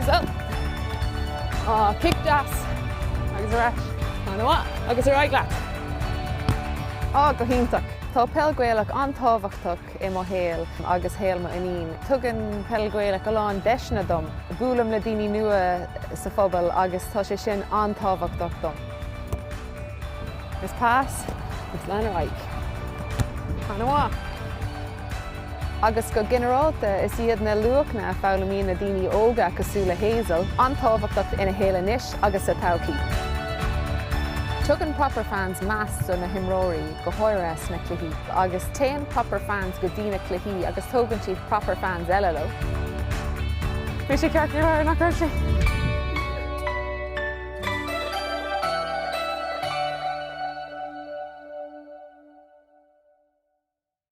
Hazel. Á, cic deas. Agus ar ais. An-mhaith. Agus ar aghaidh leat. Á, go hiontach. Tá peil Gaelach an-tábhachtach i mo shaol agus shaol mo iníon. Tugann peil Gaelach a lán deiseanna dom. Buailim le daoine nua sa phobal agus tá sé sin an-tábhachtach dom. Is pas agus lean ar aghaidh. An-mhaith. Agus go ginearálta, is iad na luachanna a foghlaimíonn na daoine óga cosúil le Hazel an-tábhachtach ina shaol anois agus sa todhchaí. Tugann Proper Fans meas do na himreoirí, go háirithe sna cluichí, agus téann Proper Fans go dtí na cluichí agus tógann siad Proper Fans eile leo. Bhí sé ceart go leor, nach raibh sé?